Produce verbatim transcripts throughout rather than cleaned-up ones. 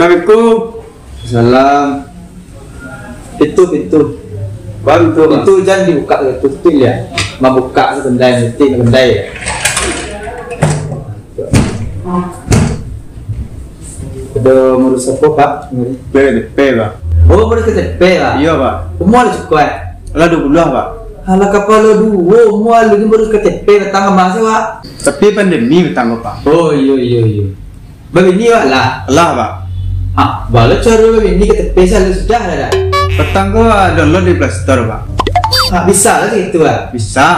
Assalamualaikum. Salam. Pintu, pintu. Pintu, Pak. Pintu jan dibuka, tutuik liak. Mambuka tu kendai, nanti kendai. Ado ngurus apo, Pak? K T P, Pak. Oh, ngurus K T P, Pak? Iyo, Pak. Umua lah cukuik, eh? Lah duo puluah, Pak. Alah, kapalo duo, umua lah ngurus K T P, datang ka mah, Pak? Tapi pandemi datang ko, Pak. Oh, iyo, iyo, iyo. Babini awak lah? Lah, Pak. Ha, baa caro babini, K T P salah sudah lah dah. Patang ko, ah, download di Play Store, Pak. Ha, bisa lah gitu, Pak? Bisa.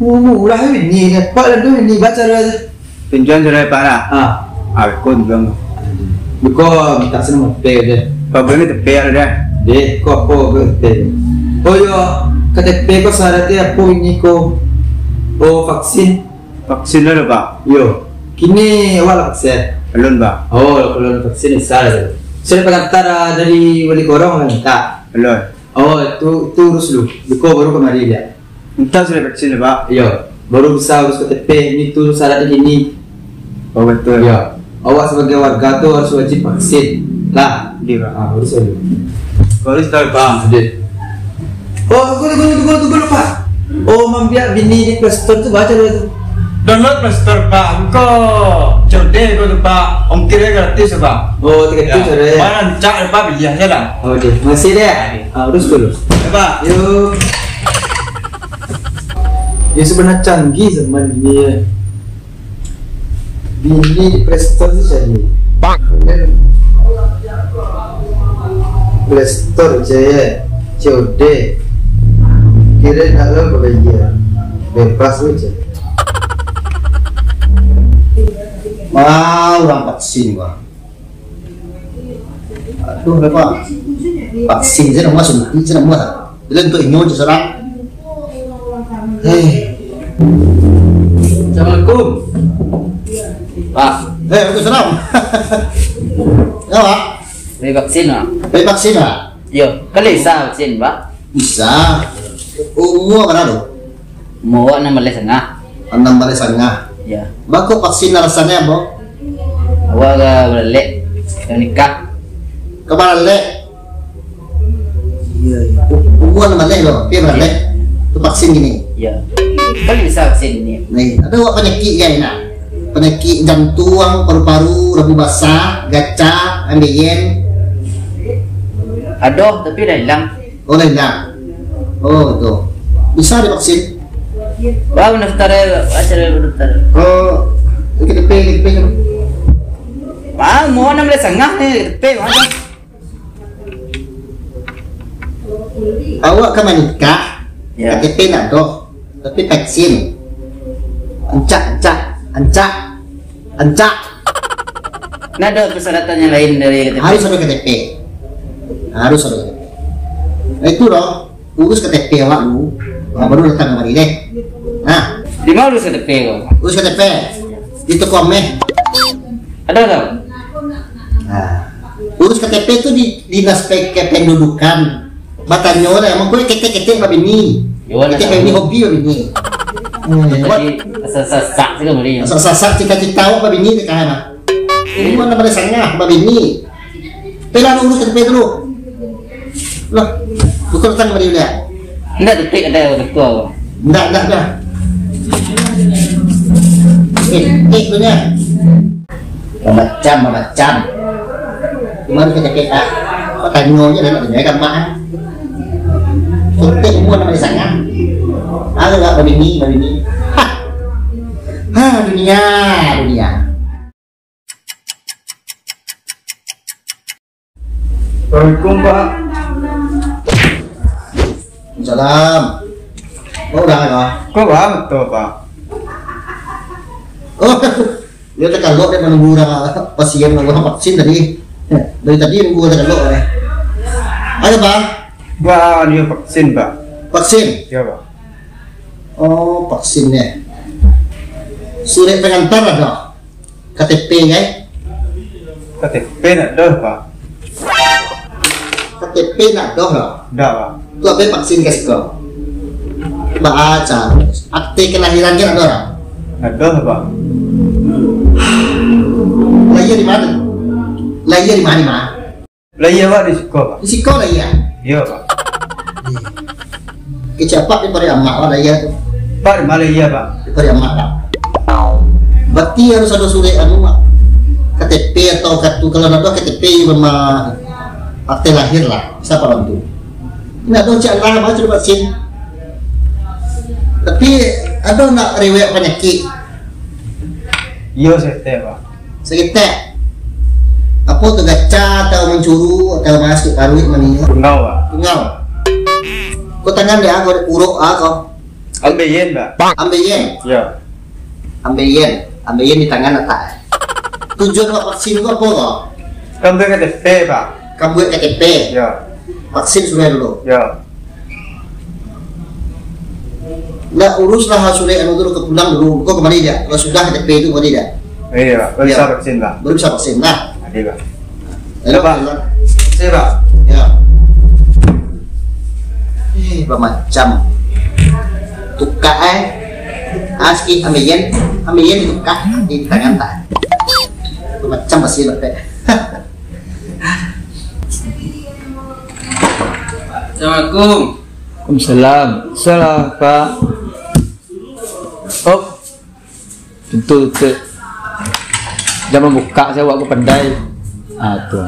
Oh, murah babini ni. Pak lah tu bini, baa caro tu? Tunjuakan caro, Pak, lah. Ha. Ah, ko tunjuakan. Ko minta senang K T P je. Pak, buliah K T P lah dah. Deh, ko apo K T P? Oh, yo, K T P ko syaratnyo apo ini ko? Oh, vaksin. Vaksin lah, Pak? Yo. Kini awak lah vaksin? Alun, Pak. Oh, kalau alun vaksin, bisa lah tu. Surat pangantara dari wali korong lah minta? Alun. Oh, itu, itu urus dulu. Beko baru kamari dia. Minta surat vaksin, Pak? Yo. Baru bisa urus K T P, ini tu syaratnyo kini. Oh, betul. Yo. Awak sabagai warga tu harus wajib vaksin. Lah. Deh, Pak. Ah, urus dulu. Baru sudah, Pak. Deh. Oh, tunggu, tunggu, tunggu, tunggu, Pak. Oh, mambiak bini di Play Store tu, baa caro tu? Download Play Store, Pak. Ko C O D ko tu, Pak. Ongkirnyo gratis, Pak. Oh, tiga ratus, Pak. Rancak, Pak, biliah se lah. Oh, oke. Makasih deh. Ah, urus dulu. Ya, Pak. Yo. Yo, sabananyo canggih zaman kini, yo. Bini di Play Store tu cari. Bang. Play Store je, C O D. Kiro nak lo babayia. Bebas tu je. Wah, urang vaksin, wah. Aduh, Bapak. Vaksin sajo nak buek, suntik sajo nak buek. Jadi untuak inyo je surang. Hei. Assalamualaikum. Pak. Eh, waalaikumsalam. Ya, Pak? Bali vaksin, Pak. Bali vaksin, Pak? Iyo. Kalau bisa vaksin, Pak? Bisa. Umua bara tu? Umua awak anam baleh satangah. Anam baleh satangah. Iyo. Baa kok vaksin alasannyo apo? Awak ka balalek, ka nikah. Ka balalek? Iyo, iyo. U-, umua anam baleh lo, pai balalek. Tu vaksin kini. Iyo. Kan bisa vaksin kini. Nah, ado awak panyakik kan, nah? Panyakik jantuang, paru-paru, labu basah, gacah, ambeien. Ado, tapi lah ilang. Oh, lah ilang. Oh, tu. Bisa divaksin? Wah, mendaftar ya, Pak. Acara mendaftar. Oh, K T P, K T P. Wah, mau enam belas setengah ni, K T P, mana? Awak ka manikah, ya. K T P ndak doh, tapi vaksin. Ancak, ancak, ancak. Ancak. Nah, ado persyaratan yang lain dari K T P? Harus ado K T P. Harus ado K T P. Nah, itu loh, urus K T P awak dulu. Nah, baru datang kamari deh. Nah. Di mana urus K T P ko? Urus K T P. Di toko ameh. Ado tu? Nah. Urus K T P tu di Dinas P K Kependudukan. Batanyo lah, emang kau ketek-ketek babini. Yo, ketek babini, hobi babini. Hmm, tadi sasak-sasak sih kemarin. Sasak-sasak cita-cita awak babini tu kan, ah. Ini mana pada sangah babini. Pelah urus K T P dulu. Lah, buka datang kemarin dia. Ndak detik ada betul. Ndak, ndak, ndak. Eh, eh, tu nya. Mamacam, mamacam. Cuma harus kecek-kecek, ah. Patanyo je lah, nak tanyo gampang, ah. Suntik umua nak manis sangat. Agak babini, babini. Hah. Hah, dunia, dunia. Assalamualaikum, Pak. Salam. Oh, udah, Pak. Kok, Pak, betul, Pak? Oh, dia terkagok dia menunggu orang pasien, orang vaksin tadi. Dari tadi nunggu terkagok, eh. Ayo, Pak. Pak, dia vaksin, Pak. Vaksin? Ya, Pak. Oh, vaksin ya. Surat pengantar ada. K T P, kan? K T P ndak doh, Pak. K T P ndak doh lah. Ndak, Pak. Tu apa vaksin ka siko? Baca. Akte kelahiran kan ada orang? Ndak doh, Pak. Lahir di mana? Lahia di ma, di ma? Lahia, Pak, di siko, Pak. Di siko lahia? Iyo, Pak. Kecek apak di Pariaman, Pak, lahia tu? Pak, di ma lahia, Pak? Di Pariaman, Pak. Berarti harus ado surek anu, Pak. K T P atau kartu, kalau ndak ado K T P, iyo memang akte lahir lah. Bisa Apak bantu? Ndak ado, cak lah, Pak, sudah vaksin. Tapi, ado ndak riwayat panyakik? Iyo, saketek, Pak. Saketek. Apo tu, gaca atau mancuru atau masuk paruik mani? Tungau, Pak. Tungau. Ko tangan dia, ko urok, ah, ko. Ambeien, Pak. Ambeien. Yo. Ambeien. Ambeien di tangan atak. Tujuan awak vaksin tu apo ko? Ka buek K T P, Pak. Ka buek K T P. Yo. Vaksin sudah dulu. Yo. Ndak, uruslah surek anu tu, ka pulang dulu. Kau kembali dia. Kalau sudah K T P tu kembali dia. Iyo, Pak. Baru bisa vaksin, Pak. Baru bisa vaksin lah. Adil, Pak. Lalu, Pak. Pak. Saya, Pak. Ya. Eh, bamacam. Tukak, eh. Ah, sikit, ambeien. Ambeien tukak di tangan, tak. Bamacam pasti, Pak. Assalamualaikum. Waalaikumsalam. Salah, Pak. Oh. Tentu, tentu. Jan mambukak, sia awak ko pandai. Ah, tu.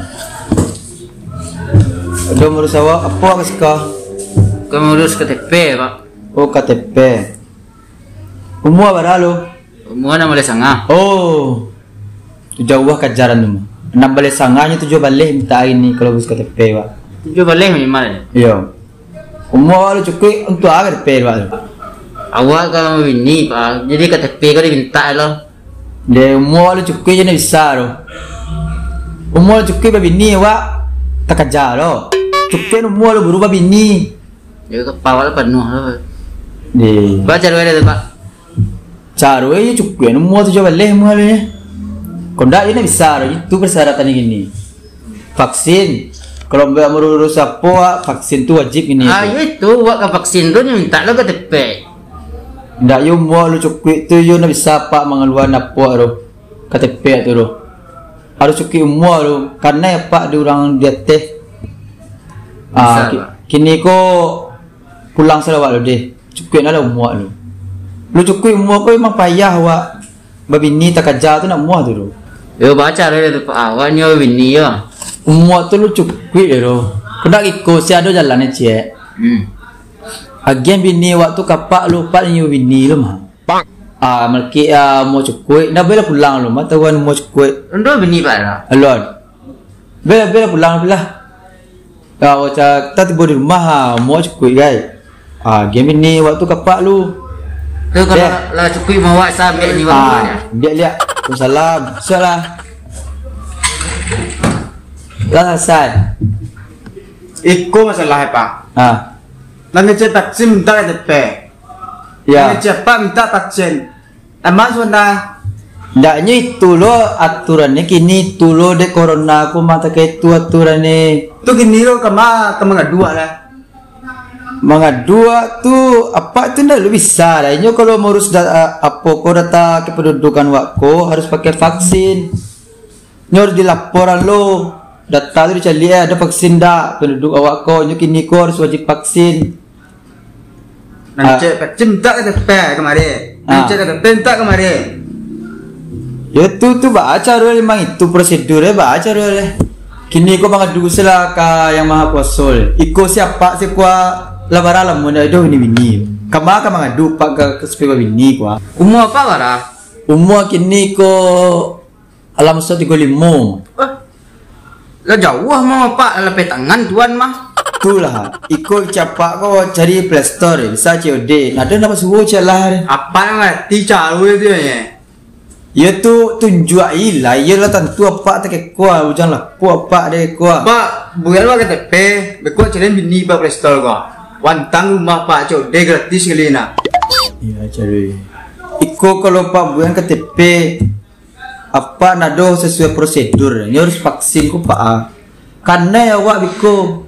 Ado mangurus awak, apo awak ka siko? Ka mangurus K T P, Pak. Oh, K T P. Umua bara lo? Umua anam baleh sangah. Oh. Tu jauah kajaran tu mah. Anam baleh sangah nyo tujuah baleh mintak ari ni kalau urus K T P, Pak. Tujuah baleh minimal. Iyo. Umua awak lo cukuik untuak a K T P awak tu? Awak ka babini, Pak. Jadi K T P ko dipintak lo. Deh, umua awak lo cukuik je ndak bisa tu. Umua lo cukuik babini awak takaja lo. Cukuik umua lo baru babini. Jadi kapalo awak lo panuah lo. Deh. Baco lo ado tu, Pak. Caro e cukuik umua tujuah baleh umua lo nyo. Kok ndak, iyo ndak bisa tu. Itu persyaratan kini. Vaksin. Kalau ambo urus apo, ah, vaksin tu wajib kini. Ah, tu. Iyo itu, awak ka vaksin tu, nyo mintak lo K T P. Ndak, iyo umua lo cukuik tu, iyo ndak bisa apak mangaluan apo tu. K T P tu tu. Harus cukuik umua tu. Karano apak di urang di ateh. Bisa, ah, ki-, Pak. Kini ko pulang sajo awak lo deh. Cukuik lah umua lo. Lo cukuik umua ko memang payah awak. Babini takaja tu ndak muah tu, tu. Yo, baco lah tu, Pak. Awak nyo babini yo. Umua tu lo cukuik yo, tu. Kok ndak iko, sia ado jalan ciek. Hmm. Agiah bini awak tu ka apak lo, apak nyo babini lo mah. Ah, malakik, ah, umua cukuik. Ndak buliah pulang lo mah, tahuan umua cukuik. Ando bini, Pak, lah? Alon. Buliah, buliah pulang, buliah. Kau cak, ta tibo di rumah, ha, umua cukuik, gai. Ha, game ini waktu kapak lu. Tu kalau lah cukuik mawak sa, ambiak ni waktu. Ha, ambiak liak. Waalaikumsalam. Siap lah. Lah selesai. Iko masalah, Pak. Ha. Nan ngecek vaksin minta K T P. Ya. Nan ngecek apa minta vaksin. Emang sudah. Ndaknyo itu lo aturannyo kini tu lo, dek corona ko mah takah itu aturannyo. Tu kini lo kama, ka mangadu lah. Mangadu tu, apak tu ndak lo bisa lah. Inyo kalau maurus da-, apo ko data kependudukan wak ko harus pakai vaksin. Nyo harus dilaporan lo. Data tu dicaliak, eh, ado vaksin ndak penduduk awak ko. Nyo kini ko harus wajib vaksin. Nan cek vaksin minta K T P kamari. Nan cek K T P minta kamari. Yo tu, tu baa caro memang itu prosedur, eh, baa caro, eh. Kini ko mangadu se lah ka Yang Maha Kuaso, eh. Iko siapa sih kua lah bara lamo ndak ado bini-bini. Kama ka mangadu pak ka, ka supaya babini kua. Umua apak bara? Umua kini ko Alam Surat tigo limo. Eh, lah jauah mah, Pak, lah lapeh tangan tuan mah. Tu lah, iko capak ko cari Play Store, bisa C O D. Nah, ado ndak pasuo cek lah. Apa nan ngarati caro tu, ye? Yo tu tunjuak i lah, iyo lah tantu apak takeko, bujang lapo apak takeko. Pak, buek lo K T P, beko cari bini Pak Play Store ko. Wantang rumah Pak C O D gratis kali nah. Iyo, cari. Iko kalau Pak buek K T P, Apak ndak ado sasuai prosedur, nyo harus vaksin ko, Pak, ah. Kanai awak biko,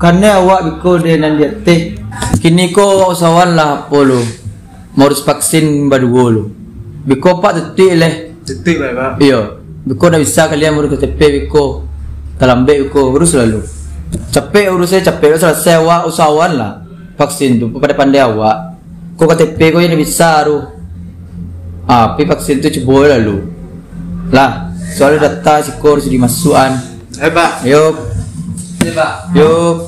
kanai awak biko dek nan di ateh. Kini ko awak usahoan lah apo lo, maurus vaksin baduo lo. Biko Apak tutuik leh. Tutuik, Pak, Pak. Iyo. Biko ndak bisa kalian maurus K T P biko. Talambek ko, urus lalu. Capek urusnyo, capek lo salasai awak usahoan lah. Vaksin tu, pandai-pandai awak. Ko K T P ko nan bisa tu. Ah, pi vaksin tu cubo lalu. Lah, soalnyo data siko harus dimasuakan. Hebat. Yo. Hebat. Yo.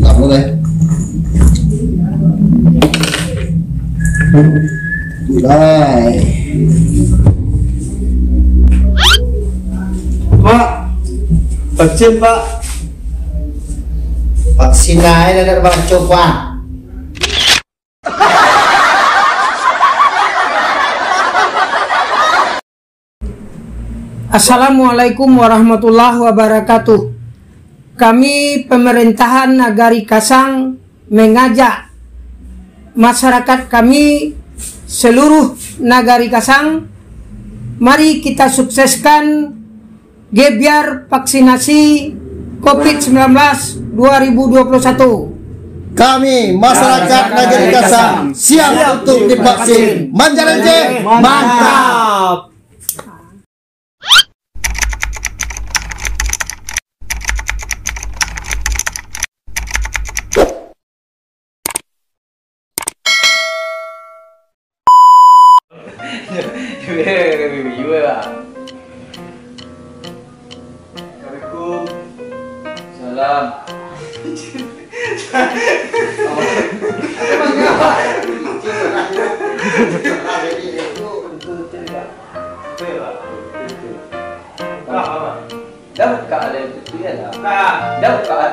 Lamo deh. Dubai. Pak, vaksin, Pak. Vaksin lain ada, Pak, coba. Assalamualaikum warahmatullahi wabarakatuh. Kami, pemerintahan Nagari Kasang, mengajak masyarakat kami seluruh Nagari Kasang, mari kita sukseskan gebyar vaksinasi covid sembilan belas dua ribu dua puluh satu. Kami, masyarakat Nagari Kasang, siap untuk divaksin. Manjalan je, mantap! Assalamualaikum. Salam. Dah buka lah itu tu ya lah. Dah buka lah.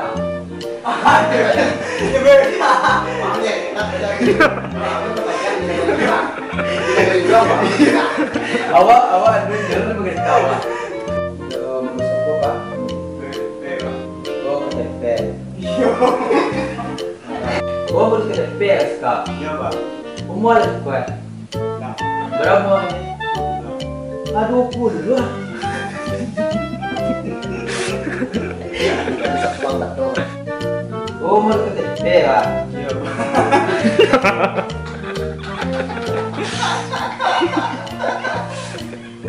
Awak, awak anu, jangan beritahu lah. Yo, manusia apa, Pak? Oh, K T P. Oh, baru K T P lah, Kak. Iyo, Pak. Umua lah, Kak? Nah. Bara umua? Nah. Ah, duo puluah lah. Oh, baru K T P lah. Iyo, Pak.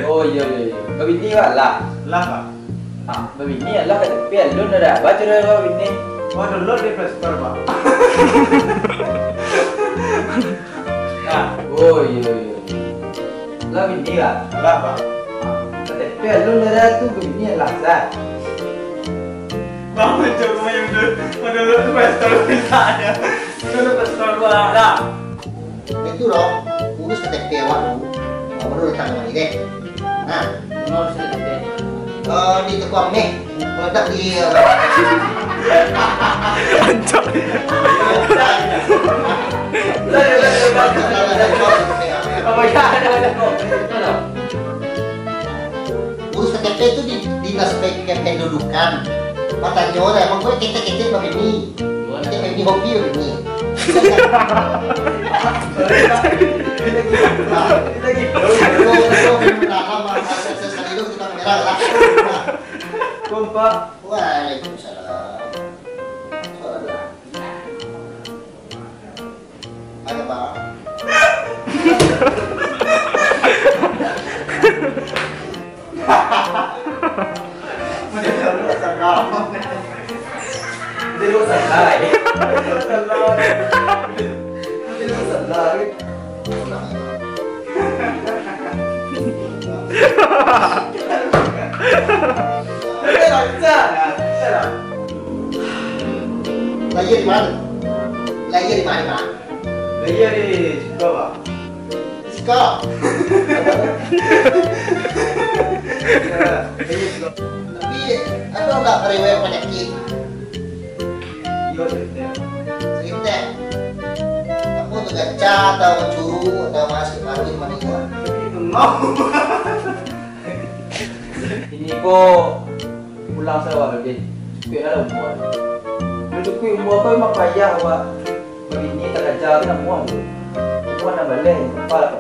Oh, iyo, iyo, iyo. Babini, Pak, lah? Lah, Pak. Ah, babini lah, K T P alun ado. Baco dulu babini. Oh, download di Play Store, Pak. Ah. Oh, iyo, iyo. Lah bini, Pak? Lah, Pak. Ah, K T P alun ado tu, babini lah, sah. Bang, cubo main dulu. Menurut Play Store bisa aja. Menurut Play Store, Pak, lah. Itu loh, urus K T P awak dulu. Baru datang kamari deh. Nah, urus K T P. Eh, di tukang meh, meledak di, eh, Ancak. Apa ya? Ada, ada. Urus K T P tu di Dinas Kependudukan. Batanyo lah, pokoknyo ketek-ketek babini. Ketek babini, hobi babini. Kompak. Waalaikumsalam. Ada, Pak. Lahia di ma? Lahia di ma, Pak? Lahia di Siko, Pak. Siko. Tapi, ado ndak riwayat panyakik? Iyo, saritek. Saritek. Apo tu, gaca atau curu atau masih baru mah? Sakik tungau. Ini ko pulang sawa lagi. Cukuik lah umua. Lah cukuik umua ko, memang payah awak. Babini takaja tu namuah tu. Namuah nan baleh, apa lah.